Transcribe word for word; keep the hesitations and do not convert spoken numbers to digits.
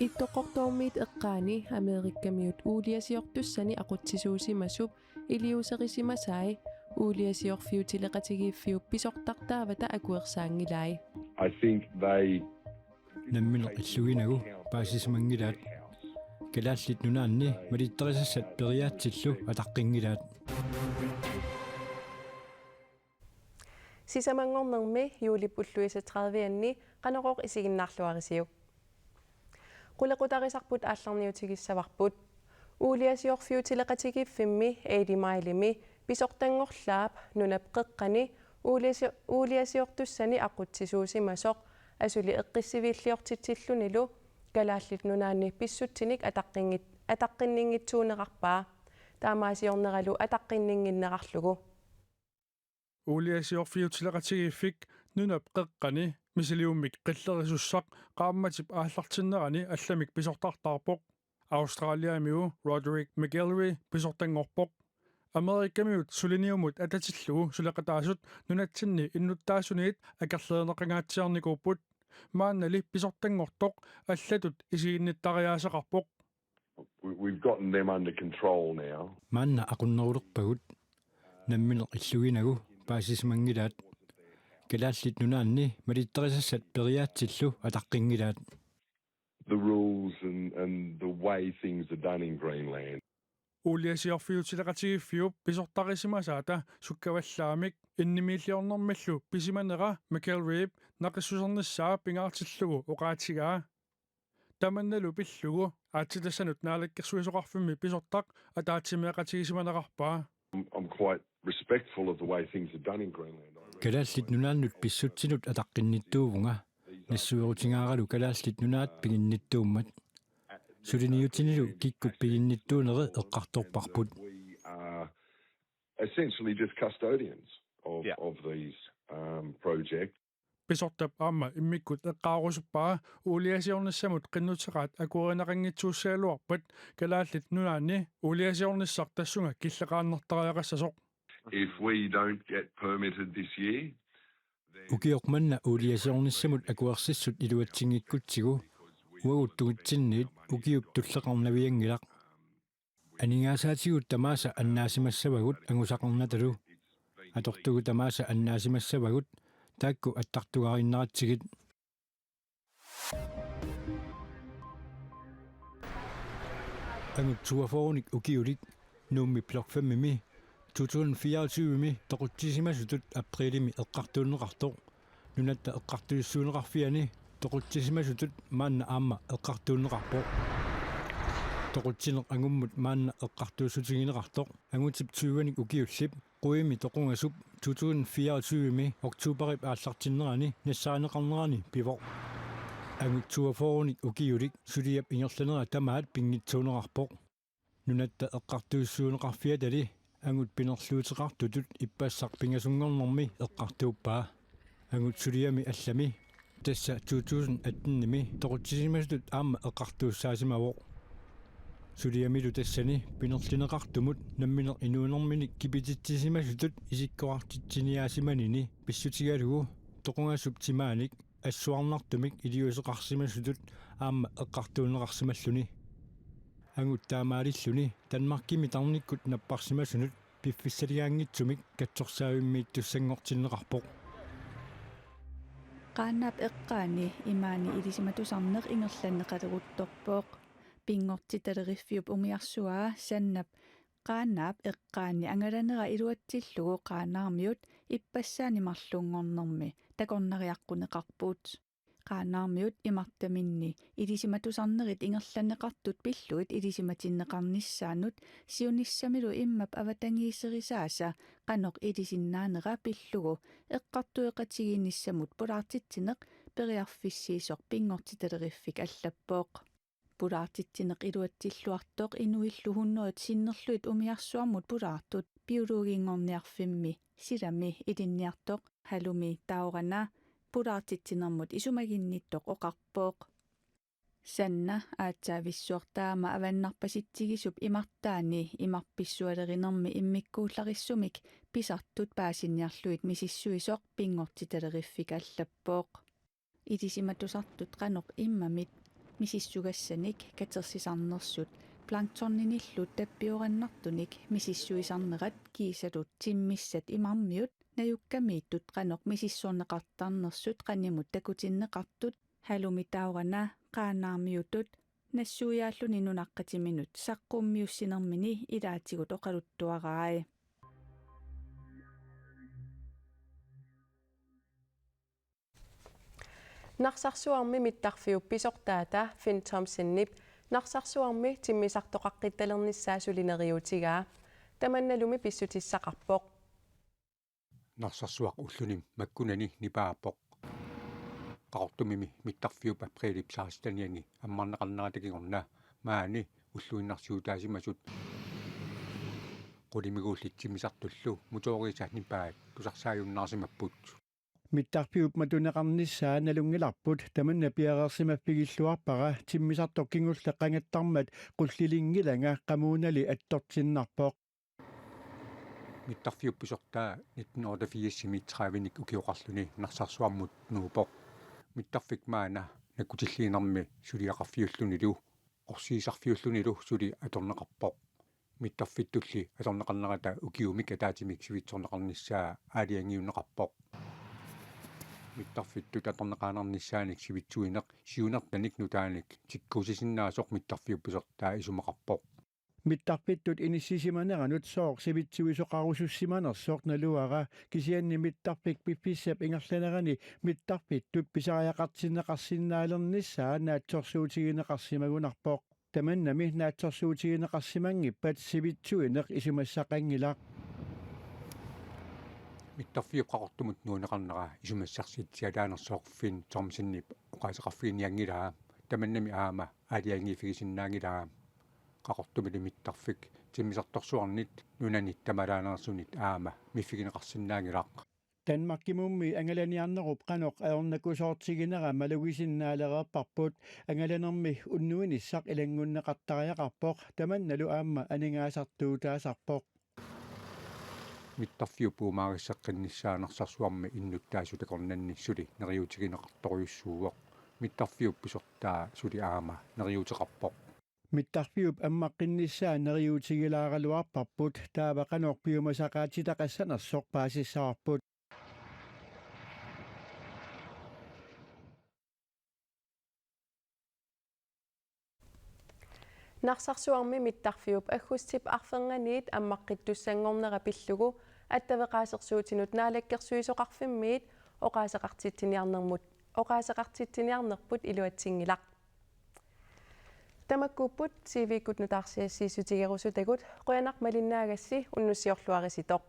Ittoqqortoormiit eqqaani Amerikamiut uuliasiortussani aqutsisuusimasup iliuuserisimasai uuliasiorfiutileqatigiiffiup pisortartaavata akuersaanngilai. I think they Nammineq illuginagu paasisimanngilaat. Kalaallit Nunaanni malittarisassat periaatsillu ataqqinngilaat. Sisamanngornermi juulip ulluisa tredive-anni Qanorooq isiginnaarluarisiuk. Qulequtarisarput aallarniutigissavarput. Uuliasiorfiutileqatigiiffimmi Eighty Milemi pisortanngorlaap nunap qeqqani uuliasi-, uuliasiortussani aqutsisuusimasoq asuli eqqissiviilliortitsillunilu Kalaallit Nunaanni pissutsinik ataqqinngit-, ataqqinninngitsuunerarpaa. Taamaasiorneralu ataqqinninnginnerarlugu. Uuliasiorfiutileqatigiiffik nunap qeqqani misiliummik qillerisussaq qaammatip aallartinnerani allamik pisortartaarpoq. Australiamiu Roderick McElry pisortanngorpoq. Amerikamiut suliniumut atatillugu suleqataasut nunatsinni innuttaasuniit akerliineqangaatsiarnikuupput. Maannali pisortanngortoq allatut isiginnittariaaseqarpoq. We- We've gotten them under control now. Maanna aqunnerulerpagut. Nammineq illuginagu paasisimanngilaat. Kalaallit Nunaanni malittarisassat periaatsillu ataqqinngilaat. The rules and, and the way things are done in Greenland. Uuliasiorfiutileqatigiiffiup pisortarisimasaata sukkavallaamik innimiilliornermillu pisimanera McElryp naqissusernissaa pingaartillugu oqaatigaa. Tamannalu pillugu aatsitassanut naalakkersuisoqarfimmi pisortaq ataatsimeeqatigisimanngoqqippoq. I'm, I'm quite respectful of the way things are done in Greenland. I really- Kalaallit Nunaannut pissutsinut ataqqinnittuuvunga. Nassuerutigaaralu Kalaallit Nunaat piginnittuummat. Suliniutinilu kikkut piginnittuuneri eqqartorparput. We are essentially just custodians of, Yeah. of these um, projects. Pisortap aamma immikkut eqqaarusuppaa uuliasiornissamut qinnuteqaat akuerineqanngitsuussagaluarpat Kalaallit Nunaanni uuliasiornissaq tassunga killeqaannartariaqassasoq. If we don't get permitted this year, Ukioq manna uuliasiornissamut akuersissut iluatsinngikkutsigu uagut tungitsinniit ukiup tulleqarnavianngilaq. Aningaasaatigut tamaasa annaasimassavagut angusaqarnatalu. Atortugut tamaasa annaasimassavagut taakku attartugariinnaratsigit. Angut toogfyrrenik ukiulik Nuummi Blok fem-imi to tusind fireogtyve-mi toqutsisimasutut aprilimi eqqartuunneqartoq. Nunatta Eqqartuussiuunneqarfiani toqutsisimasutut maanna aamma eqqartuunneqarpoq. Toqutsineq angummut maanna eqqartuussutigineqartoq angutip tyvenik ukiullip quimi toqungasup to tusind fireogtyve-mi oktoberip aallartinnerani nassarineqarnerani pivoq. Angut toogfyrrenik ukiulik suliap ingerlanera tamaat pinngitsoorneqarpoq. Nunatta Eqqartuussiuunneqarfiatali angut pinerluuteqartutut ippassaq pingasunngornermi eqqartuuppaa. Angut suliami allami, tassa to tusind atten-imi toqutsisimasutut aamma eqqartuussaasimavoq. Suliamilu tassani pinerlineqartumut nammineq inuunerminik kipititsisimasutut isikkoqartitsiniaasimanini pissutigalugu toqungasup timaanik assuarnartumik iliuuseqarsimasutut aamma eqqartuunneqarsimalluni. Angut taamaalilluni Danmarkimi tarnikkut napparsimasunut piffissaligaanngitsumik katsorsaavimmiittussanngortinneqarpoq. Qaanaap eqqaani imaani ilisimatusarneq ingerlanneqaleruttorpoq. Pinngortitaleriffiup umiarsuaa Sannap Qaanaap eqqaani angalanera iluatsillugu Qaanaarmiut ippassaani marlunngornermi takornariaqquneqarput. Qaanaarmiut imartaminni ilisimatusarnerit ingerlanneqartut pillugit ilisimatinneqarnissaannut siunissamilu immap avatangiiserisaasa qanoq ilisinnaanera pillugu eqqartueqatigiinnissamut pulaartitsineq periarfissiisoq pinngortitaleriffik allappoq. Pulaartitsineq iluatsilluartoq inuillu hundredet sinnerlugit umiarsuarmut pulaartut biologinngorniarfimmi silami ilinniartoq Halumi Taorana pulaartitsinermut isumaginnittoq oqarpoq. Sanna aatsaavissuaq taama avannarpasitsigisup imartaani imarpissualerinermi immikkuullarissumik pisartut paasiniarlugit misissuisoq pinngortitaleriffik allappoq. Ilisimatusartut qanoq immamit Misissugassanik katersisarnersut planktoninillu tappiorannartunik misissuisarnerat kiisatut timmissat imarmiut najukkamiittut qanoq misissorneqartarnersut qanimut takutinneqartut, halumi taorana qaanaarmiutut nassuiaalluni nunaqqatiminut saqqummiussinermini ilaatigut oqaluttuarai. Narsarsuarmi mittarfiup pisortaata Finn Thomsenip Narsarsuarmi timmisartoqaqqittalernissaa suli neriuutigaa. Tamannalumi pissutissaqarpoq. Narsarsuaq ulluni makkunani nipaavoq. Qaqortumimi mittarfiup aprilip sekstenianni ammarneqarnerata kingorna maani ulluinnarsiutaasimasut qulimiguullit timmisartullu motoriisa nipaat tusarsaajunnaarsimapput. Mittarfiup matuneqarnissaa nalunngilarput tamanna piareersimaffigilluarpara timmisartoq kingulleq qangattarmat qullilinngilanga qamuunali attortinnarpoq. Mittarfiup pisortaa nitten otteogfirsimi tredivenik ukioqarluni Narsarsuarmut nuupoq. Mittarfik maanna nakkutilliinermi suliaqarfiullunilu orsiisarfiullunilu suli atorneqarpoq. Mittarfittulli atorneqarnerata ukiumik ataatsimik sivitsorneqarnissaa aalajangiunneqarpoq. Mittarfittut atorneqaannarnissaanik sivitsuineq siunertanik nutaanik tikkuusisinnaasoq mittarfiup pisortaa isumaqarpoq. Mittarfittut inissisimaneranut sooq sivitsuisoqarusussimanersoq naluara, kisianni mittarfik piffissap ingerlanerani mittarfittut pisariaqartinneqarsinnaalernissaa naatsorsuutigineqarsimagunarpoq. Tamannami naatsorsuutigineqarsimanngippat sivitsuineq isumassaqanngilaq. Mittarfiup Qaqortumut nuunneqarnera isumassarsitsialaanersoq Finn Thomsenip oqaaseqarfiginianngilaa. Tamannami aamma aalajangiiffigisinnaanngilaa. Qaqortumilu mittarfik timmisartorsuarnit nunanit tamalaanersunit aamma miffigineqarsinnaanngilaq. Danmarkimummi angalaniarnerup qanoq ajornakusoortiginera malugisinnaalereerparput, angalanermi unnuinissaq ilanngunneqartariaqarpoq, tamannalu aamma aningaasartuutaasarpoq. Mittarfiup puumaarisseqqinnissaa Narsarsuarmi innuttaasut akornanni suli neriuutigineqartorujussuuvoq. Mittarfiup pisortaa suli aamma neriuuteqarpoq. Mittarfiup ammaqqinnissaa neriuutigilaaraluarparput, taava qanoq piumasaqaatitaqassanersoq paasissavarput. Narsarsuarmi mittarfiup aggustip arfernganiit ammaqqittussanngornera pillugu attaveqaasersuutinut Naalakkersuisoqarfimmiit oqaaseqartitsiniarnermut, oqaaseqartitsiniarnerput iluatsinngilaq. Tamakkuupput T V-kkut nutaarsiassiissutigerusutagut, qujanaq malinnaagassi, unnussiorluarisitoq.